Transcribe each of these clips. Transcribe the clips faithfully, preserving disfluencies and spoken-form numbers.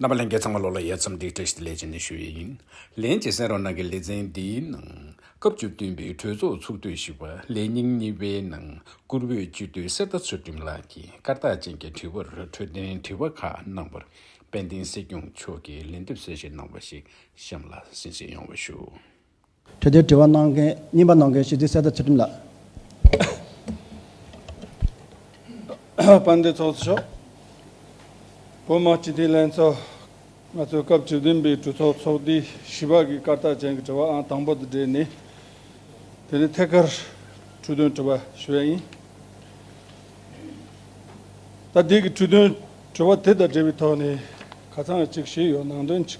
རྣམ་པ་ལྷན་རྒྱས་ཚང་མ་ལོ་ལ་ཡ་མཚམས་འདི་བཀྲ་ཤིས་བདེ་ལེགས་བྱས་ནས་ཞུ་ཡི་ཡིན། ལན་གྱི་གསན་རོགས་གནང་གི་ལེ་ཚན་འདིའི་ནང་སྐབས་བཅུ་བདུན་པའི་གྲོས་ཚོགས་ཚོགས་དུས་བཞི་པ་ལས་ཉིན་གཉིས་པའི་ནང་བཀུར་འོས་སྤྱི་འཐུས་གསེར་རྟ་ཚུལ་ཁྲིམས་ལགས་ཀྱིས་བཀའ་རྟགས་ཅན་གྱི་དྲི་བར་འཕྲོས་དོན་དྲི་བ་ཁག་གནང་བར་དཔལ་ལྡན་སྲིད་སྐྱོང་མཆོག་གིས་ལན་འདེབས་གསལ་བཤད་གནང་བ་ཞིག་གཤམ་ལ་གསན་གཟིགས་ཡོང་བ་ཞུ། གྲོས་དོན་དྲི་བ་གནང་མཁན་གཉིས་པ་གནང་མཁན་སྤྱི་འཐུས་གསེར་རྟ་ཚུལ་ཁྲིམས་ལགས། དཔལ་ལྡན་ཚོགས་གཙོ་མཆོག་བོད་མི་སྤྱི་འཐུས་ལྷན་ཚོགས། ང་ཚོའི་སྐབས་བཅུ་བདུན་པའི་གྲོས་ཚོགས་ཚོགས་དུས་བཞི་པ་གི་བཀའ་རྟགས་ཅན་གྱི་དྲི་བ་ཨང་དང་པོ་དང་འབྲེལ་ནས། དེ་ནས་ཐད་ཀར་འཕྲོས་དོན་དྲི་བ་ཞུ་ཡ་ཡིན། ད་འདི་གི་འཕྲོས་དོན་དྲི་བ་དེ་དང་འབྲེལ་བའི་ཐོག་ནས་ཁ་སང་གཅིག་ཞུས་ཡོད། ནང་དོན་གཅིག་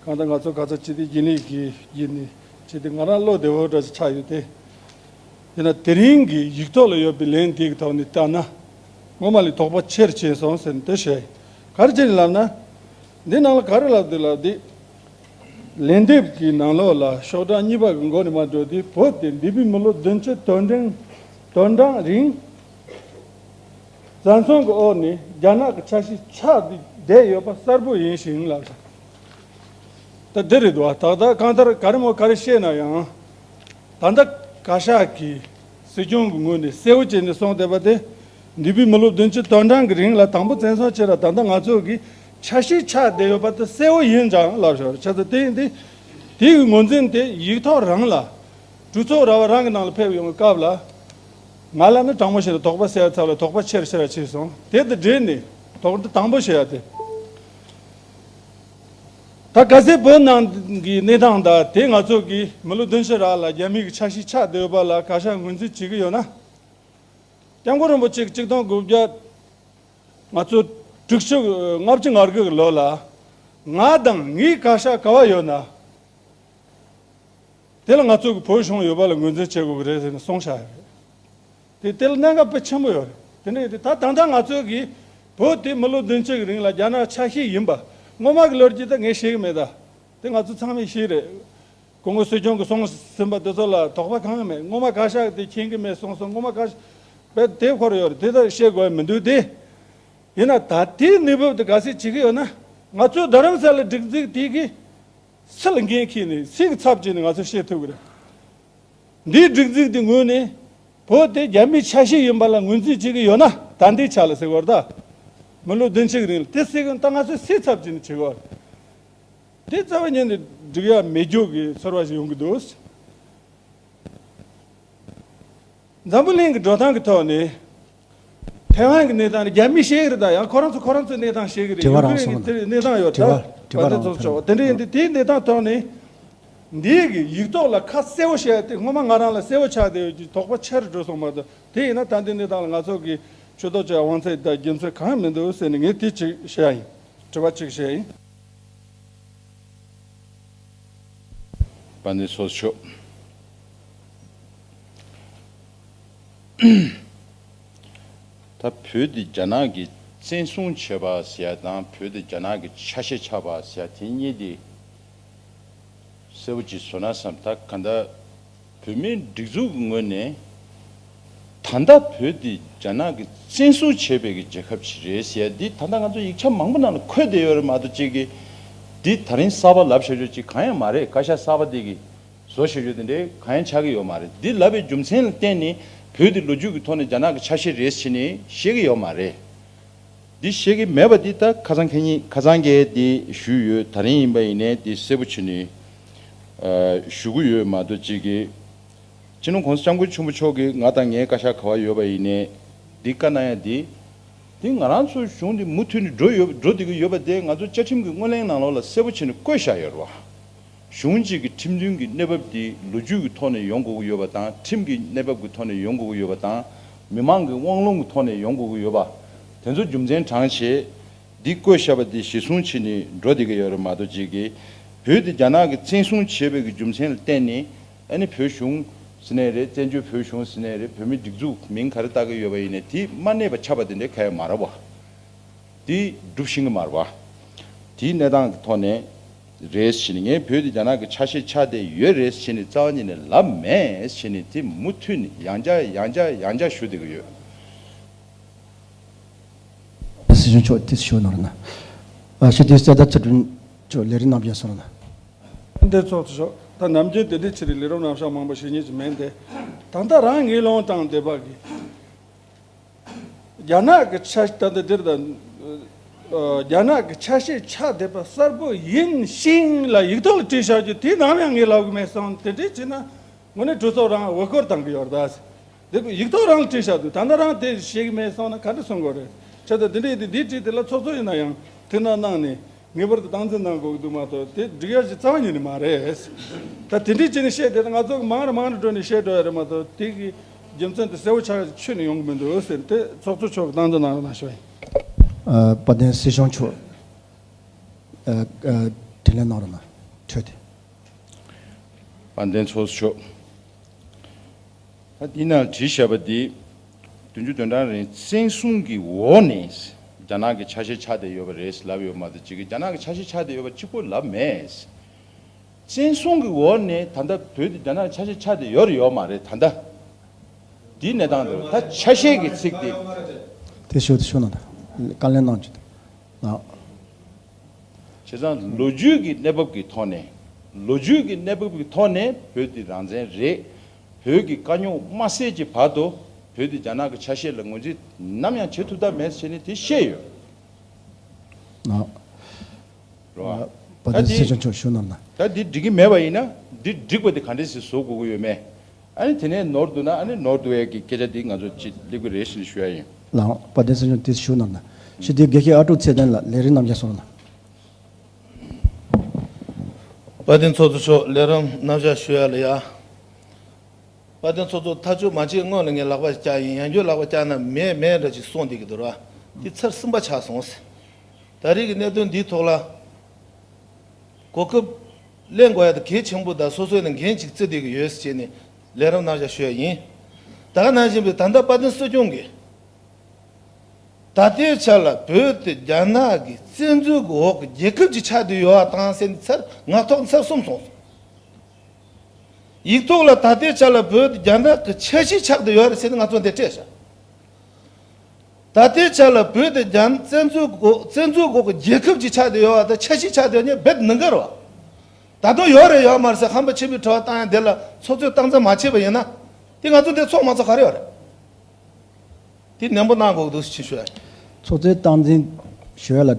གང་ལྟར་ང་ཚོ་ག་ཚོད་སྤྱི་འཐུས་རྒྱུན་ལས་ཀྱི་བརྒྱུད་ནས་སྤྱི་འཐུས་ང་རང་བློ་བདེ་བོ་འདྲ་ཞིག་ཆགས་ཡོད་དེ། ཡིན་ན་དེ་རིང་གི་ཡིག་ཐོག་ལ་ཡོད་པའི་ལན་དེ་གི་ཐོག་ནས་བལྟས་ན། སྔོན་མ་ལས་དོགས་པ་ཆེར་ཕྱིན་སོང་ཟེར་ནས་དེ་བཤད། ག་རེ་བྱས་ནས་ལབ་ན། འདི་ནང་ལ་ག་རེ་ལབ་འདུག་ལབ་དུས། ལན་འདེབས་ཀྱི་ནང་ལོགས་ལ་ཤོག་གྲངས་གཉིས་པ་གི་མགོ་ནས་མར་འགྲོ་དུས། བོད་དེ་འདས་པའི་མི་ལོ་བདུན་ཅུ་དོན་གྲངས་དོན་གྲངས་རིང་བཙན་བཟུང་གི་འོག་ནས་རྒྱ་ནག་གི་ཆ་ཤས་ཆགས་བསྡད་ཡོད་པ་གསལ་པོ་ཡིན་ཞིང་ལབ། ད་འདི་རེད་འདུག་ད་ལྟ་གང་ལྟར་ག་རེ་མོ་ག་རེ་བཤད་ན་ཡང་། ད་ལྟ་བཀའ་ཤག་གིས་སྲིད་སྐྱོང་གི་ངོས་ནས་གསལ་བོ་བྱས་ནས་གསུངས་བསྡད་པ་དེ། འདས་པའི་མི་ལོ་བདུན་ཅུ་དོན་གྲངས་ཀྱི་རིང་ལ་དང་པོ་བཙན་བཟུང་བྱས་ལ་ད་ལྟ་ང་ཚོ་གི་ཆ་ཤས་ཆགས་བསྡད་ཡོད་པ་དེ་གསལ་བོ་ཡིན་ཀྱང་ལབ་ཞོར་བྱས་ཙང་དེ་ཡིན་དུས། དེ་ཡི་ངོས་འཛིན་དེ་ཡིག་ཐོག་རང་ལ་གྲོས་ཚོགས་ར་བ་རང་གི་ནང་ལ་ཕེབས་ཡོང་བའི་སྐབས་ལ། ང་ལ་ནི་དྲང་མོ་བཤད་ན་དོགས་པ་སེལ་ཡ་ཚབ་ལ་དོགས་པ་ཆེར་ཆེར་ཕྱིན་སོང་། དེ་དང་འབྲེལ་ནས་དོགས་འདྲི་དང་པོ་བཤད་ཡ་དེ། ད་གལ་སྲིད་བོད་ནང་གི་གནས་སྟངས་དང་དེ་ང་ཚོ་གི་མི་ལོ་བདུན་ཅུ་རག་ལ་རྒྱ་མི་གི་ཆ་ཤས་ཆགས་བསྡད་ཡོད་པ་ལ་བཀའ་ཤག་ངོས་འཛིན་བྱེད་ཀྱི་ཡོད་ན། སྐྱབས་མགོན་རིན་པོ་ཆེ་གི་ཆིག་སྟོང་དགུ་བརྒྱ་ང་ཚོ་དྲུག་ཅུ་ལྔ་བཅུ་ང་དགུ་གི་ལོ་ལ་ང་དང་ངའི་བཀའ་ཤག་ག་བ་ཡོད་ན། དེ་ལ་ང་ཚོ་གི་བོད་གཞུང་ཡོད་པ་ལ་ངོས་འཛིན་བྱེད་དགོས་ཀྱི་རེད་ཟེར་ནས་གསུངས་བཞག་ཡོད་རེད། དེ་དེ་ལ་གནད་འགག་དཔེ་ཆེན་པོ་ཡོད་རེད། དེ་འདྲ་ཡིན་དུས་ད་ད་ལྟ་ང་ཚོ་གིས་བོད་དེ་མི་ལོ་བདུན་ཅུ་གི་རིང་ལ་རྒྱ་ནག་ཆ་ཤས་ཡིན་པ་སྔོན་མ་གི་ལོ་རྒྱུས་ད་ངས་ཤེས་ཀྱི་མེད་ད། དེ་ང་ཚོ་ཚང་མས་ཤེས་རེད། སྐུ་ངོ་སྲིད་སྐྱོང་གིས་གསུངས་ཟིན་པ་དེ་ཚོ་ལ་དོགས་པ་གང་ཡང་མེད། སྔོན་མ་བཀའ་ཤག་དེ་མཁྱེན་གྱི་མེད་གསུངས་སོང་། སྔོན་མ་བཀའ་ཤག་དཔེ་དེབ་སྐོར་ཡོད་རེད། དེ་ད་བཤད་དགོས་མི་འདུག་དེ། ཡིན་ན་ད་ལྟའི་གནས་བབ་དེ་གལ་སྲིད་བྱེད་ཀྱི་ཡོད་ན་ང་ཚོའི་རྡ་རམ་ས་ལའི་སྒྲིག་འཛུགས་དེ་གི་སྲིད་ལ་འགན་འཁྱེར་ནས་སྲིད་ཀྱི་ཚབ་བྱས་ནས་ང་ཚོས་བཤད་ཐུབ་ཀྱི་རེད། འདིའི་སྒྲིག་འཛུགས་དེ་ངོས་ནས་བོད་དེ་རྒྱ་མིའི་ཆ་ཤས་ཡིན་པ་ལ་ངོས་འཛིན་བྱེད་ཀྱི་ཡོད་ན་ད་ལྟའི་ཆ་ལ་ཟེར་བར་ད། མི་ལོ་བདུན་ཅུ་གི་རིང་ལ་དེ་སྲིད་ཀྱི་ད་ང་ཚོས་སྲིད་ཚབ་བྱས་ནས་བྱེད་དགོས། དེ་རྩ་བ་ཉིད་ནས་འགྲིག་ཡ་མེད་རྒྱུ་གི་ཚོར་བ་ཞིག་ཡོང་གི་འདུག་འཛམ་བུ་གླིང་གི་འགྲོ་སྟངས་ཀྱི་ཐོག་ནས། ཐའེ་ཝན་གྱི་གནས་སྟངས་ནི་རྒྱ་མིས་བཤད་ཀྱི་རེད་ད། ཡང་ཁོ་རང་ཚོ་ཁོ་རང་ཚོའི་གནས་སྟངས་བཤད་ཀྱི་རེད། དྲི་བ་ཡུ་རང་ཀེ་རེན་གྱི་སོང་། དེ་གནས་སྟངས་ཡོད་ད། དྲི་བ་དྲི་བ་བར་དེ་རང་ཚོ་ཚོ་དྲི་བ་དེ་འདྲ་ཡིན་དུས་དེའི་གནས་སྟངས་ཐོག་ནས། འདིའི་གི་ཡིག་ཐོག་ལ་ཁ་གསལ་བོ་བཤད་དེ་སྔོན་མ་ང་རང་ལ་གསལ་བོ་ཆགས་བསྡད་ཡོད་ཀྱི་དོགས་པ་ཆེ་རུ་འགྲོ་སོང་མ་གཏོགས། དེ་ཡིན་ན་ད་ལྟའི་གནས་སྟངས་ལ་ང་ཚོ་གི་ཇུས་གཏོགས་བྱ་དབང་ཚད་དང་རྒྱུ་མཚན་གང་ཡང་མི་འདུག་ཟེར་ནས་ངས་དེ་གཅིག་བཤད་ཡ་ཡིན། དྲི་བ་གཅིག་བཤད་ཡིན། དཔལ་ལྡན་ཚོགས་གཙོ། ད་བོད་འདི་རྒྱ་ནག་གིས་བཙན་བཟུང་བྱས་པ་ཟེར་ཡ་དང་བོད་འདི་རྒྱ་ནག་གི་ཆ་ཤས་ཆགས་པ་ཟེར་ཡ་དེ་གཉིས་དེ་གསལ་པོ་ཅིག་བཟོ་ན་བསམ། ད་ག་འདྲ་བོད་མིའི་སྒྲིག་འཛུགས་ཀྱི་ངོས་ནས། ད་ལྟ་བོད་འདི་རྒྱ་ནག་གིས་བཙན་བཟུང་བྱས་པའི་གི་རྒྱལ་ཁབ་ཅིག་རེད་ཟེར་ཡ་འདི་ད་ལྟ་ང་ཚོ་ཡིག་ཆ་མང་པོ་ནང་ལ་འཁོད་བསྡད་ཡོད་རེད་མ་གཏོགས། གཅིག་གི་འདི་ད་རིང་གསར་པ་ལབ་བྱ་རྒྱུ་ཅིག་གང་ཡང་མ་རེད། བཀའ་ཤག་གསར་པ་འདི་གིས་བཟོ་བྱ་རྒྱུ་དེ་འདྲའི་གང་ཡང་ཆགས་ཀྱི་ཡོད་མ་རེད། འདི་ལབ་པའི་རྒྱུ་མཚན་ལ་བརྟེན་ནས་བོད་འདི་ལོ་རྒྱུས་ཀྱི་ཐོག་ནས་རྒྱ་ནག་གི་ཆ་ཤས་རེད་ཟེར་ནས་བཤད་ཀྱི་ཡོད་མ་རེད། འདི་བཤད་ཀྱི་མེད་པ་འདི་ད་ཁ་སང་ཁ་ཉིན་ཁ་སང་གི་འདི་ཞུས་ཡོད། ད་རིང་ཡིན་པ་ཡིན་ནའི་འདི་གསལ་པོ་བྱས་ནས་ཨ་ཞུ་གི་ཡོད་མ་གཏོགས། གཅིག་གི་སྤྱི་ནོར་༸གོང་ས་༸སྐྱབས་མགོན་ཆེན་པོ་མཆོག་གིས་ང་དང་ངའི་བཀའ་ཤག་ག་བ་ཡོད་པ་ཡིན་ནའི་འདི་བཀའ་གནང་ཡ་འདི། འདི་ང་རང་ཚོའི་གཞུང་འདི་མུ་མཐུད་ནས་འགྲོ་ཡོད་འགྲོ་བསྡད་ཀྱི་ཡོད་པ་དེ་ང་ཚོ་བཅའ་ཁྲིམས་ཀྱི་སྔོན་གླེང་ནང་ལོགས་ལ་གསལ་པོ་བྱས་ནས་བཀོད་བཞག་ཡོད་རེད་བ། གཞུང་གཅིག་གི་ཁྲིམས་མཐུན་གྱི་གནས་བབ་འདི་ལོ་རྒྱུས་ཀྱི་ཐོག་ནས་ཡོང་དགོས་ཀྱི་ཡོད་པ་དང་། ཁྲིམས་ཀྱི་གནས་བབ་ཀྱི་ཐོག་ནས་ཡོང་དགོས་ཀྱི་ཡོད་པ་དང་། མི་མང་གི་དབང་ལུང་གི་ཐོག་ནས་ཡོང་དགོས་ཀྱི་ཡོད་པ། དེ་ཚོ་རྒྱུ་མཚན་དྲངས་བྱས། འདི་བཀོད་བཞག་པ་འདི་གཞི་བཟུང་བྱས་ནས་འགྲོ་བསྡད་ཀྱི་ཡོད་རེད་མ་གཏོགས། གཅིག་གི་བོད་འདི་རྒྱ་ནག་གིས་བཙན་བཟུང་བྱས་པའི་གི་རྒྱུ་མཚན་ལ་བརྟེན་ནས་ཨ་ནི་བོད་གཞུང་ཟེར་ནའི་རེད། བཙན་བྱོལ་བོད་གཞུང་ཟེར་ནའི་རེད། བོད་མིའི་སྒྲིག་འཛུགས་མིང་ག་རེ་བཏགས་ཀྱི་ཡོད་པ་ཡིན་ནའི་དེ་མ་གནས་པ་ཆགས་པ་དེ་འདྲའི་གང་ཡང་མ་རེད་བ། དེ་སྒྲུབ་ཤེས་ཀྱི་མ་རེད་བ། དེའི་གནས་སྟངས་ཀྱི་ཐོག་ནས་རེད་ཟེར་ནས། ངས་བོད་དེ་རྒྱ་ནག་གི་ཆ་ཤས་ཆགས་བསྡད་ཡོད་རེད་ཟེར་ནས་རྩ་བ་ཉིད་ནས་ལབ་མེད་ཟེར་ནས་དེ་མུ་མཐུད་ནས་ཡང་བསྐྱར་ཡང་བསྐྱར་ཡང་བསྐྱར་ཞུ་བསྡད་ཀྱི་ཡོད། སྲིད་སྐྱོང་མཆོག་དེ་ཞུ་གནང་རོགས་གནང་། ཨ། སྤྱི་འཐུས་གསེར་རྟ་ཚེ་རིང་མཆོག་ལས་རིམ་ནང་ཕེབས་སོང་ལ། འདི་ཚོགས་གཙོ་མཆོག་ད་ནམ་རྒྱུན་དེ་འདྲའི་ཕྱིར་ལས་རིམ་རྣམ་གཞག་མང་པོ་ཞུ་ཉན་གྱི་མེད་དེ། ད་ལྟ་རང་ངས་ལོང་དང་འདས་པ་གི་རྒྱ་ནག་གི་ཆ་ད་ལྟ་འདིར་ད་རྒྱ་ནག་གི་ཆ་ཤས་ཆགས་བསྡད་པ་གསལ་པོ་ཡིན་ཞིང་ལ་ཡིག་ཐོག་ལ་བྲིས་བཞག་རྒྱུ་དེ་ནམ་ཡང་ངས་ལབ་གི་མེད་སོང་། དེ་འདྲའི་བྱས་ན་དངོས་གནས་གྲོས་ཚོགས་རང་འོས་སྐོར་བཏང་གི་ཡོད་རེད་ད། འདི་ཡིག་ཐོག་རང་ལ་བྲིས་བཞག་འདུག་ད་ལྟ་རང་དེ་ཤེས་ཀྱི་མེད་སོང་ན་ག་འདྲ་གསུང་དགོས་རེད། བྱས་ཙང་འདི་འདྲའི་དེ་འདི་བྲིས་དེ་ལ་ཚོགས་གཙོ་ཡིན་ན་ཡང་ཐུགས་སྣང་གནང་ནས་ངེས་པར་དུ་སྟངས་འཛིན་གནང་དགོས་ཀྱི་འདུག་མ་གཏོགས་དེ་འགྲིག་ཡ་ཞིག་རྩ་བ་ཉིད་ནས་མ་རེད། ད་དེ་འདྲའི་བྱས་ནས་བཤད་དེ་ང་ཚོ་གི་མང་རུ་མང་རུ་འགྲོ་ནས་བཤད་འགྲོ་ཡ་རེད་མ་གཏོགས་དེ་གི་རྒྱུ་མཚན་དེ་གསལ་པོ་ཆགས་ཡ་ཁྱོན་ནས་ཡོང་གི་མི་འདུག་ཟེར་ཏེ་ཚོགས་གཙོ་མཆོག་གི་སྟངས་འཛིན་གནང་རོགས་གནང་ཞུ་ཡ་ཡིན། ཨ། དཔལ་ལྡན་སྲིད་སྐྱོང་མཆོག་ཨ། ཨ། དྲིས་ལན་གནང་རོགས་གནང་། འཕྲོས་ཏེ། དཔལ་ལྡན་ཚོགས་གཙོ་མཆོག་ད་འདི་ནང་བྲིས་བཞག་པ་འདི། བདུན་ཅུ་དོན་གྲངས་རིང་བཙན་བཟུང་གི་འོག་ནས་རྒྱ་ནག་གི་ཆ་ཤས་ཆགས་བསྡད་ཡོད་པ་རེད་ལབ་ཡོད་མ་གཏོགས་གཅིག་གི་རྒྱ་ནག་གི་ཆ་ཤས་ཆགས་བསྡད་ཡོད་པ་གཅིག་པོ་ལབ་མེད། བཙན་བཟུང་གི་འོག་ནས་ད་ལྟ་བོད་དེ་རྒྱ་ནག་གི་ཆ་ཤས་ཆགས་བསྡད་ཡོད་རེད་ཡོད་མ་རེད་ད་ལྟ། འདིའི་གནས་སྟངས་དེ་ད་ཆ་ཤས་ཀྱི་ཚིག་དེ། དེ་ཞུ་དེ་ཞུ་ན་ད་བཀའ་ལན་གནང་རྒྱུ་དེ་ལགས། བྱས་ཙང་ལོ་རྒྱུས་ཀྱི་གནས་བབ་ཀྱི་ཐོག་ནས། ལོ་རྒྱུས་ཀྱི་གནས་བབ་ཀྱི་ཐོག་ནས་བོད་འདི་རང་བཙན་རེད། བོད་ཀྱི་དཀའ་རྙོག་མ་སེལ་གྱི་བར་དུ་བོད་འདི་རྒྱ་ནག་གི་ཆ་ཤས་ལ་ངོས་འཛིན་ནམ་ཡང་བྱེད་ཐུབ་ཐབས་མེད་ཟེར་ནས་དེ་བཤད་ཡོད། ཨ། རེད་བ། བ་དེ་ད་འདི་སེ་ཆུང་ཆུང་ཞུ་གནང་ན། ད་འདི་འགྲིག་གི་མེད་པ་ཡིན་ན་འདི་འགྲིག་པ་འདི་ག་འདྲས་སེ་བཟོ་དགོས་ཀྱི་ཡོད་མེད། ཨ་ནི་དེ་ནས་ནོར་འདུག་ན་ཨ་ནི་ནོར་འདུག་ཡས་ཀྱི་སྐད་ཆ་འདི་ང་ཚོ་ཅིག་སླེབས་ཀྱི་རེད་ཟེར་ནས་ཞུ་ཡ་ཡིན། ལགས། དཔལ་ལྡན་སེ་ཆུང་དེ་ཞུ་གནང་ན། སྤྱི་འཐུས་དགེ་བཤེས་ཨ་ཀྲུག་ཚེ་བརྟན་ལགས་ལས་རིམ་རྣམ་གཞག་སོང་ན། དཔལ་ལྡན་ཚོགས་གཙོ་མཆོག་ལས་རིམ་རྣམ་གཞག་ཞུ་ཡ་ལ་ཡ། དཔལ་ལྡན་ཚོགས་གཙོ་ཐག་གཅོད་མ་བྱས་སྔོན་ལ་ངས་ལག་པ་བཀྱག་ཡིན། ཡང་བསྐྱར་ལག་པ་བཀྱག་ན་མེད་མེད་འདྲ་ཅིག་གསུངས་བསྡད་ཀྱི་འདུག་ར། འདི་ཚར་གསུམ་པ་ཆགས་སོང་ཟེར། ད་རེས་ཀྱི་གནད་དོན་འདིའི་ཐོག་ལ་གོ་སྐབས་ལེན་དགོས་ཡ་དེ་གལ་ཆེན་པོ་དང་སོ་སོ་ནས་འགན་ཅིག་བརྩི་བསྡད་ཀྱི་ཡོད་ཟེར་བྱས་ནས་ལས་རིམ་རྣམ་གཞག་ཞུ་ཡ་ཡིན། ད་ག་ནང་བཞིན་པའི་ད་ལྟ་དཔལ་ལྡན་སྲིད་སྐྱོང་གིས། ད་ལྟའི་ཆ་ལ་བོད་དེ་རྒྱ་ནག་གི་བཙན་འཛུལ་གྱི་འོག་གི་རྒྱལ་ཁབ་ཅིག་ཆགས་བསྡད་ཡོད་པ་དང་ཟེར་ནས་ཚར་ངག་ཐོག་ཚར་གསུམ་སོང་སོང་། ཡིག་ཐོག་ལ་ད་ལྟའི་ཆ་ལ་བོད་དེ་རྒྱ་ནག་གི་ཆ་ཤས་ཆགས་བསྡད་ཡོད་རེད་ཟེར་ནས་ང་ཚོ་འདིར་སྤྲད་བཞག་ད་ལྟའི་ཆ་ལ་བོད་དེ་རྒྱ་བཙན་འཛུལ་འོག་བཙན་འཛུལ་འོག་གི་རྒྱལ་ཁབ་ཅིག་ཆགས་བསྡད་ཡོད་པ་དང་ཆ་ཤས་ཆགས་བསྡད་ཡོད་ནི་རྦད་ནང་ག་རེད་བ། ད་དུང་ཡོད་རེད་ཡོད་མ་རེད་ཟེར་ཧམ་པ་ཆེན་པོའི་དྲི་བ་བཏང་ཡ་འདི་ལ་ཚོགས་གཙོས་སྟངས་འཛིན་མ་བྱས་པ་ཡིན་ན། དེ་ང་ཚོ་འདི་ཚོགས་མ་ཚོགས་ག་རེ་ཡོད་རེད། དེ་ནན་པོ་གནང་དགོས་འདུག་ཅེས་ཞུ་ཡ། ཚོགས་གཙོའི་སྟངས་འཛིན་ཞུ་ཡ་ལ།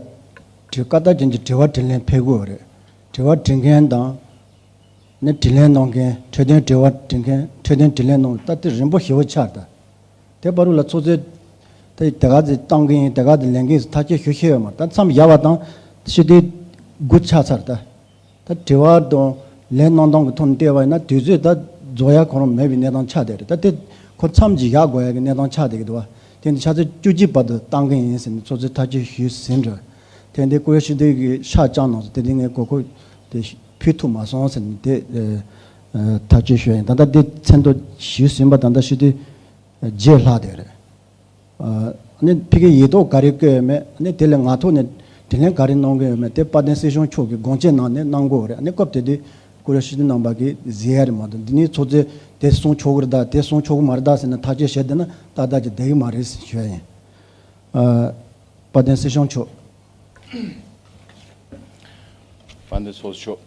དྲི་བཀའ་རྟགས་ཅན་གྱི་དྲི་བ་དྲིས་ལན་ཕེབས་དགོས་རེད། དྲི་བ་དྲི་མཁན་དང་། ནི་དྲིས་ལན་གནང་མཁན་འཕྲོད་བསྟེན་དྲི་བ་དྲི་མཁན་འཕྲོད་བསྟེན་དྲིས་ལན་གནང་ད་དེ་རིམ་པ་ཞེ་པོ་ཆགས་ད། དེ་བར་དུ་ལ་ཚོགས་གཙོས། དེ་དེ་ག་ཚོད་བཏང་གི་ཡིན་དེ་ག་ཚོད་ལེན་གི་ཡིན་ཐག་གཅོད་ཞུ་ཤེས་ཡོད་མ་རེད། ད་མཚམས་བཞག་པ་དང་། ཕྱི་དེ་དགུ་ཆགས་ཚར་ད། ད་དྲི་བ་དང་ལན་གནང་སྟངས་ཀྱི་ཐོག་ནས་བལྟས་པ་ཡིན་ན་དུས་ཚོད་ད་རྫོགས་ཡ་ཁོ་རང་མེད་པའི་གནས་སྟངས་ཆགས་བསྡད་རེད། ད་དེ་ཁོ་མཚམས་ཅིག་བཞག་དགོས་ཡ་གི་གནས་སྟངས་ཆགས་བསྡད་ཀྱི་འདུག་བ། དེ་ནི་ཆ་ཚོད་བཅུ་གཅིག་བར་དུ་བཏང་གི་ཡིན་ཟེར་ནས་ཚོགས་གཙོས་ཐག་གཅོད་ཞུས་ཟིན་རེད། དེ་འདི་ཀུ་ཡོ་ཤི་དེ་གི་ཤག་བཅག་གནང་སོང་། དེ་འདི་ངས་གོ་སྐབས་དེ་ཕུལ་ཐུབ་མ་སོང་ཟེར་ནས་དེ་ཐག་གཅོད་ཞུས་ཡིན། ད་ལྟ་དེ་མཚན་ཐོ་ཞུས་ཟིན་པ་ད་ལྟ་ཤི་དེ་རྗེས་ལྷག་དེ་རེད། ཨ་ནི་ཕ་གིའི་ཡིག་ཐོག་ག་རེ་བཀོད་ཡོད་མེད། ཨ་ནི་དེ་ལས་ངག་ཐོག་ནས་དྲིས་ལན་ག་རེ་གནང་གི་ཡོད་མེད་དེ་དཔལ་ལྡན་སྲིད་སྐྱོང་མཆོག་གིས་དགོངས་བཅད་གནང་ནས་གནང་དགོས་རེད། ཨ་ནི་སྐབས་དེ་དུས་ཀུ་ཡོ་ཤི་དེ་རྣམ་པ་གིས་གཟིགས་ཡ་རེད་མ་གཏོགས་འདི་ནས་ཚོགས་གཙོས་དེ་གསུང་ཆོག་གི་རེད་ད་དེ་གསུང་ཆོག་གི་མ་རེད་ད་ཟེར་ནས་ཐག་གཅོད་བྱས་བསྡད་ན་ཏག་ཏག་ཅིག་བསྡད་ཀྱི་མ་རེད་ཞུ་ཡ་ཡིན། ཨ། དཔལ་ལྡན་སྲིད་སྐྱོང་མཆོག་དཔལ་ལྡན་ཚོགས་གཙོ་མཆོག་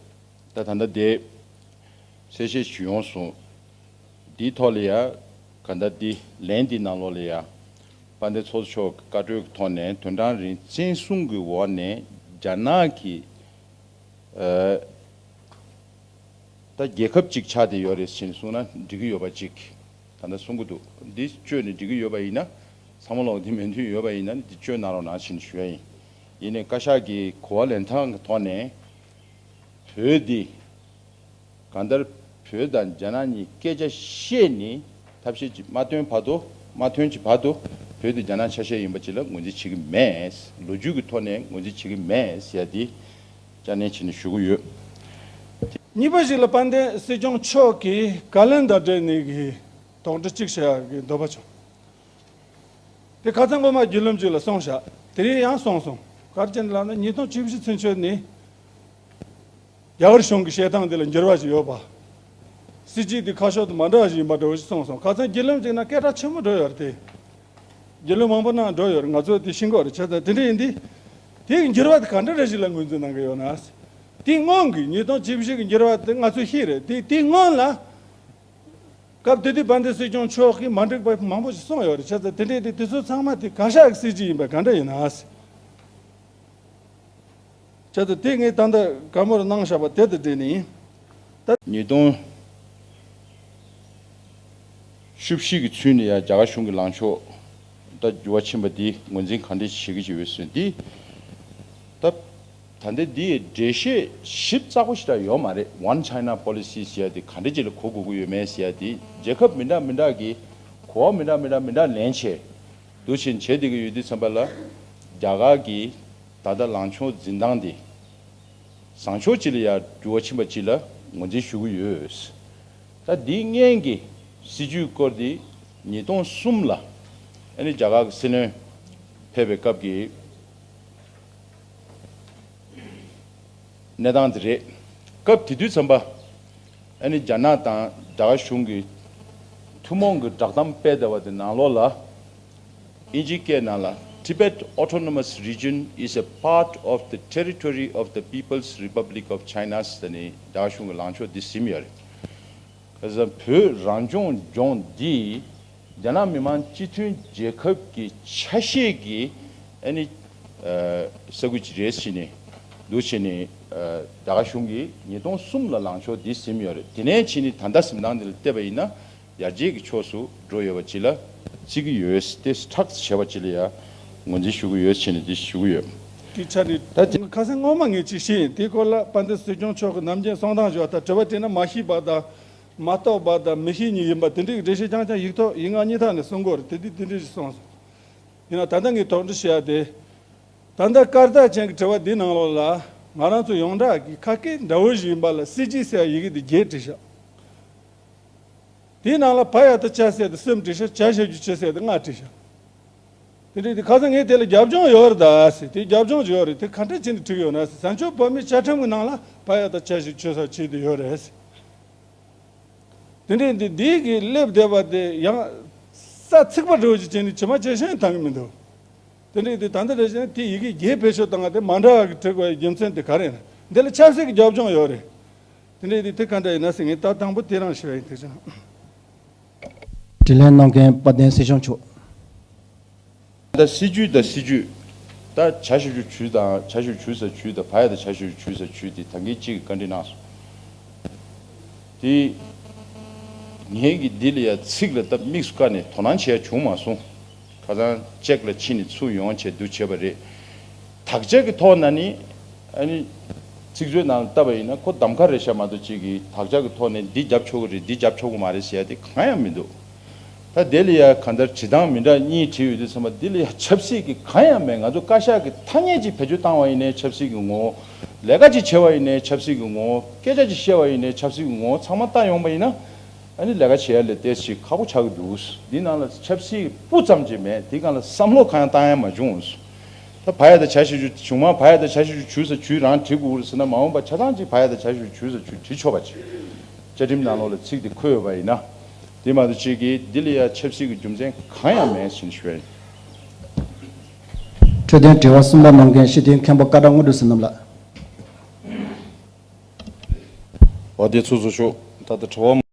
ད་ད་ལྟ་དེ་གསལ་བཤད་ཞུས་ཡོང་སོང་། འདིའི་ཐོག་ལ་ཡ། ག་ད་འདི་ལན་འདི་ནང་ལོགས་ལ་ཡ། དཔལ་ལྡན་ཚོགས་གཙོ་མཆོག་གི་བཀའ་འཁྲོལ་གྱི་ཐོག་ནས་དོན་གྲངས་རིང་བཙན་བཟུང་གི་འོག་ནས་རྒྱ་ནག་གི། ཨ། ད་རྒྱལ་ཁབ་ཅིག་ཆགས་བསྡད་ཡོད་རེད་ཟེར་ནས་གསུངས་ན་འགྲིག་གི་ཡོད་པ་ཅིག་ད་ལྟ་གསུང་གི་འདུག་འདི་བཅོས་ནས་འགྲིག་གི་ཡོད་པ་ཡིན་ན། ཚང་མ་ལོག་འདི་མོས་མཐུན་ཡོད་པ་ཡིན་ན་འདི་བཅོས་གནང་རོགས་གནང་ཟེར་ནས་ཞུ་ཡ་ཡིན། ཡིན་ནའི་བཀའ་ཤག་གི་གོ་བ་ལེན་སྟངས་ཀྱི་ཐོག་ནས། བོད་འདི། གང་ལྟར་བོད་དང་རྒྱ་ནག་གཉིས་སྐད་ཆ་བཤད་ནས་ཐབས་ཤེས་ཅིག་མ་ཐོན་བར་དུ་མ་ཐོན་གྱི་བར་དུ་བོད་དེ་རྒྱ་ནག་ཆ་ཤས་ཡིན་པ་ཅིག་ལ་ངོས་འཛིན་བྱེད་ཀྱི་མེད། ལོ་རྒྱུས་ཀྱི་ཐོག་ནས་ངོས་འཛིན་བྱེད་ཀྱི་མེད་ཟེར་ཡ་འདི་བསྐྱར་ནན་བྱས་ནས་ཞུ་གི་ཡོད། གཉིས་པ་ཞིག་ལ་དཔལ་ལྡན་སྲིད་སྐྱོང་མཆོག་གིས་བཀའ་ལན་དང་འབྲེལ་ནས་ཀྱི་དོགས་འདྲི་གཅིག་བྱ་ཡ་གི་འདོད་པ་བྱུང་། དེ་ཁ་སང་སྔོན་མ་བརྒྱུད་ལམ་ཅིག་ལ་གསུངས་བཞག་དེ་རིང་ཡང་གསུངས་སོང་། ག་རེ་བྱས་ནས་ལབ་ན་ཉིས་སྟོང་བཅུ་བཞི་ཚུན་ཆོད་ནས་རྒྱ་གར་གཞུང་གི་བཤད་སྟངས་དེ་ལ་འགྱུར་བ་ཞིག་ཡོད་པ། སྲིད་ཇུས་དེ་ཁ་ཕྱོགས་དེ་མ་འདྲ་བ་ཞིག་ཡིན་པ་འདྲ་བོ་ཞིག་གསུངས་སོང་། ཁ་སང་བརྒྱུད་ལམ་ཅིག་ན་སྐད་གྲགས་ཆེན་པོ་འགྲོ་ཡོད་རེད་དེ། བརྒྱུད་ལམ་མང་པོ་ནང་འགྲོ་ཡོད་རེད། ང་ཚོས་དེ་ཤེས་ཀྱི་ཡོད་རེད། བྱས་ཙང་དེ་འདྲ་ཡིན་དུས། དེ་གི་འགྱུར་བ་དེ་ག་འདྲ་རེ་ཞིག་ལ་ངོས་འཛིན་གནང་གི་ཡོད་ན། དེའི་སྔོན་གྱི་ཉིས་སྟོང་བཅུ་བཞི་གི་འགྱུར་བ་དེ་ང་ཚོས་ཤེས་རེད། དེ་དེའི་སྔོན་ལ་སྐབས་དེ་དུས་དཔལ་ལྡན་སྲིད་སྐྱོང་མཆོག་གིས་མ་འགྲིག་པ་མང་པོ་ཞིག་གསུངས་ཡོད་རེད། བྱས་ཙང་དེ་འདྲའི་དེ་དུས་ཚོད་ཚང་མ་དེ་བཀའ་ཤག་གི་སྲིད་ཇུས་ཡིན་པ་ག་འདྲ་ཡིན་ན། བྱས་ཙང་དེ་ངས་ད་ལྟ་བཀའ་མོལ་གནང་བཞག་པ་དེ་དང་འབྲེལ་ནས་ཡིན། ད་ཉིས་སྟོང་བཅུ་བཞི་གི་ཚུན་ནས་ཡང་རྒྱ་གར་གཞུང་གི་ལངས་ཕྱོགས་ད་འགྱུར་བ་ཕྱིན་པ་འདི་ངོས་འཛིན་གང་འདྲ་བྱེད་ཀྱི་ཡོད་ཟེར་འདི། ད་ད་ལྟ་འདི་འགྲེལ་བཤད་ཞིབ་ཚགས་པོ་ཞིག་ད་ཡོད་མ་རེད། One China Policy ཟེར་ཡ་འདི་ག་འདྲ་ཅིག་ལ་གོ་དགོས་ཀྱི་ཡོད་མེད་ཟེར་ཡ་འདི་རྒྱལ་ཁབ་མི་འདྲ་མི་འདྲ་གི་གོ་བ་མི་འདྲ་མི་འདྲ་མི་འདྲ་ལེན་བྱས་འདུག་བྱས་བྱས་བསྡད་ཀྱི་ཡོད་དུས་ཙམ་པ་ལ་རྒྱ་གར་གྱི་ད་ལྟ་ལངས་ཕྱོགས་འཛིན་སྟངས་འདི་བཟང་ཕྱོགས་ཅིག་ལ་ཡང་འགྱུར་བ་ཕྱིན་པ་ཅིག་ལ་ངོས་འཛིན་ཞུ་གི་ཡོད། ད་འདིའི་སྔོན་གྱི་སྲིད་ཇུས་སྐོར་འདི་ཉིས་སྟོང་གསུམ་ལ་ཨ་ནི་རྒྱ་གར་གྱི་སྲིད་བློན་ཕེབས་པའི་སྐབས་ཀྱི་གནས་སྟངས་དེ་རེད། སྐབས་དེ་དུས་ཙམ་པ་ཨ་ནི་རྒྱ་ནག་དང་རྒྱ་གར་གཞུང་གི་ཐུན་མོང་གི་བསྒྲགས་གཏམ་སྤེལ་བསྡད་པ་དེ་ནང་ལོགས་ལ་དབྱིན་ཇིའི་སྐད་ནང་ལ Tibet Autonomous Region is a part of the territory of the People's Republic of China ཟེར་ནས་རྒྱ་གར་གཞུང་གི་ལངས་ཕྱོགས་འདི་ཟིན་ཡོད་རེད། བོད་རང་སྐྱོང་ལྗོངས་འདི་རྒྱ་ནག་མི་དམངས་སྤྱི་མཐུན་རྒྱལ་ཁབ་ཀྱི་ཆ་ཤས་ཀྱི་ཨ་ནི་ས་ཁུལ་ཅིག་རེད་ཟེར་ནས་འདུག་བྱས་ནས་རྒྱ་གར་གཞུང་གིས་ཉིས་སྟོང་གསུམ་ལ་ལངས་ཕྱོགས་འདི་ཟིན་ཡོད་རེད། དེ་ནས་ཕྱིན་ནས་ད་ལྟ་ཟིན་སྟངས་འདི་ལ་བལྟས་པ་ཡིན་ན་ཡར་རྒྱས་ཀྱི་ཕྱོགས་སུ་འགྲོ་ཡོད་པ་ཅིག་ལ་བརྩི་གི་ཡོད། དེ་ཁྲག་བྱས་པ་ཅིག་ལ་ཡང་ངོས་འཛིན་ཞུ་གི་ཡོད་ཅེས་ནས་འདི་ཞུ་གི་ཡོད། དེའི་ཆ་ནས་ད་དེ་ཁ་སང་སྔོན་མ་ངས་ཅིག་བཤད་ཡིན། དེའི་སྐོར་ལ་དཔལ་ལྡན་སྲིད་སྐྱོང་མཆོག་གིས་ནམ་རྒྱུན་གསུང་སྟངས་བྱས་པ་ལྟར་དྲི་བ་དྲིས་ན་མ་ཤེས་པ་དང་མ་རྟོགས་པ་དང་མི་ཤེས་མཁན་ཡིན་པ་དེ་འདྲའི་འགྲེལ་བཤད་རྐྱང་རྐྱང་ཡིག་ཐོག་ཡིག་ངག་གཉིས་ཐོག་ནས་གསུང་གི་ཡོད་རེད། དེ་དུས་དེ་འདྲ་ཞིག་གསུངས་སོང་། ཡིན་ན་ད་ལྟ་ངས་དོགས་འདྲི་བྱེད་ཡ་དེ། ད་ལྟ་སྐར་རྟགས་ཅན་གྱི་དྲི་བ་འདིའི་ནང་ལོགས་ལ་ང་རང་ཚོ་ཡོངས་གྲགས་ཀྱི་ཁ་སྐད་འདྲ་བོ་ཞིག་ཡིན་པ་ལ་སྲིད་ཇུས་ཟེར་ཡ་ཡི་གེ་འདི་བརྒྱད་བྲིས་ཤག་དེའི་ནང་ལ་བ་ཡ་བཏགས་བྱ་ཟེར་དེ་གསུམ་བྲིས་ཤག་བྱ་ཞབས་ཀྱུ་བྱུ་ཟེར་དེ་ལྔ་བྲིས་ཤག་དེ་འདྲའི་དེ་ཁ་སང་ངས་དེ་ལ་རྒྱབ་ལྗོངས་ཡོད་རེད་ད་ཟེར། དེ་རྒྱབ་ལྗོངས་ཡོད་རེད། དེ་ག་འདྲ་བྱས་ནས་བྲིས་ཡོད་ན་ཟེར། བཟང་སྤྱོད་བོད་མིའི་བཅའ་ཁྲིམས་ཀྱི་ནང་ལ་བ་ཡ་བཏགས་བྱ་ཞབས་ཀྱུ་བྱུ་ཟེར་བྲིས་དེ་ཡོད་རེད་ཟེར། དེ་འདྲའི་འདི་འདི་གི་སླེབས་བསྡད་པ་དེ་ཡང་ས་ཚིག་པ་འདྲ་བོ་ཞིག་བྱས་ནས་ཇི་མ་ཇི་བཞིན་བཏང་གི་མི་འདུག་དེ་འདྲའི་འདི་ད་ལྟ་རེ་བཞིན་དེ་ཡི་གེ་བརྒྱད་བེད་སྤྱོད་བཏང་བ་དེ་མ་འདྲ་བ་གི་བྲིས་པའི་རྒྱུ་མཚན་དེ་ག་རེ་ཡིན་ན། འདི་ལ་ཆབ་སྲིད་ཀྱི་རྒྱབ་ལྗོངས་ཡོད་རེད། དེ་འདྲའི་འདི་དེ་ག་འདྲ་ཡིན་ན་ཟེར། ངས་ད་དང་པོ་དེ་རང་ཞུ་བ་ཡིན། ཐུགས་རྗེ་གནང་། དྲིས་ལན་གནང་མཁན་དཔལ་ལྡན་སྲིད་སྐྱོང་མཆོག་ད་སྲིད་ཇུས་དང་སྲིད་ཇུས། ད་བྱ་ཞབས་ཀྱུ་བྱུ་དང་བྱ་ཞབས་ཀྱུ་བྱུ་ས་བྱུ་དང་བ་ཡ་བཏགས་བྱ་ཞབས་ཀྱུ་བྱུ་ས་བྱུ་དེ་ད་གིན་གཅིག་གིས་བཀའ་འདྲི་གནང་སོང་། དེ་ངས་ཀྱི་འདི་ལ་ཡ་ཚིག་ལ་སྟབས་དམིགས་སུ་བཀར་ནས་དོ་སྣང་བྱས་བྱུང་མ་སོང་། ཁ་སང་ཅེག་ལ་ཕྱིན་ནས་ཚུར་ཡོང་བྱས་འདུག་བྱས་པ་རེད། དག་ཆ་གི་ཐོག་ན་ནི་ཨ་ནི་ཚིག་མཛོད་ནང་ལ་བལྟས་པ་ཡིན་ན་ཁོ་གདམ་ཁ་རེད་ཤག་མ་གཏོགས་ཅིག་གིས་དག་ཆ་གི་ཐོག་ནས་འདི་རྒྱབ་ཆོག་གི་རེད་འདི་རྒྱབ་ཆོག་གི་མ་རེད་ཟེར་ཡ་དེ་གང་ཡང་མི་འདུག་ད་དེ་ལ་ཡ་གང་ལྟར་བྲིས་སྟངས་མི་འདྲ་གཉིས་བྲིས་ཡོད་དུས་ཙམ་པ་འདི་ལ་ཡ་ཆབ་སྲིད་ཀྱི་གང་ཡང་མེད། ང་ཚོ་བཀའ་ཤག་གི་ཐ་སྙད་ཅིག་བེད་སྤྱོད་བཏང་བ་ཡིན་ནའི་ཆབ་སྲིད་ཀྱི་ངོ་བོ། ལས་ཀ་ཅིག་བྱས་པ་ཡིན་ནའི་ཆབ་སྲིད་ཀྱི་ངོ་བོ། སྐད་ཆ་ཅིག་བཤད་པ་ཡིན་ནའི་ཆབ་སྲིད་ཀྱི་ངོ་བོ། ཚང་མ་བལྟ་ཡོང་པ་ཡིན་ན་ཨ་ནི་ལས་ཀ་བྱེད་ཡ་ལས་ཏོག་ཙམ་ཁག་པོ་ཆགས་ཀྱི་འདུག་འདི་ནང་ལ་ཆབ་སྲིད་ཀྱི་སྤུ་ཙམ་ཅིག་མེད། འདི་སྒང་ལ་བསམ་བློ་གང་ཡང་བཏང་ཡ་མ་བྱུང་། ད་བ་ཡ་བཏགས་བྱ་ཞབས་ཀྱུ་བྱུང་མ་བ་ཡ་བཏགས་བྱ་ཞབས་ཀྱུ་བྱུ་ས་བྱུ་རང་བྲིས་དགོས་རེད་ཟེར་ན་མ་འོངས་པ་ཆ་ཚང་ཅིག་བ་ཡ་བཏགས་བྱ་ཞབས་ཀྱུ་བྱུ་ས་བྱུ་བྲིས་ཆོག་པ་ཅིག་བཅའ་ཁྲིམས་ནང་ལོགས་ལ་ཚིག་དེ་འཁོད་ཡོད་པ་ཡིན་ན། དེ་མ་གཏོགས་ཅིག་གིས་འདི་ལ་ཡ་ཆབ་སྲིད་ཀྱི་རྒྱུ་མཚན་གང་ཡང་མེད་ཟེར་ཞུ་ཡ་ཡིན། འཕྲོས་དོན་དྲི་བ་གསུམ་པ་གནང་མཁན་སྤྱི་འཐུས་མཁན་པོ་ཀ་བྲག་དངོས་གྲུབ་བསོད་ནམས་ལགས། འོ་དེ་ཚོ་བཟོ་ཤོག་ད་ལྟ་དྲི་བ།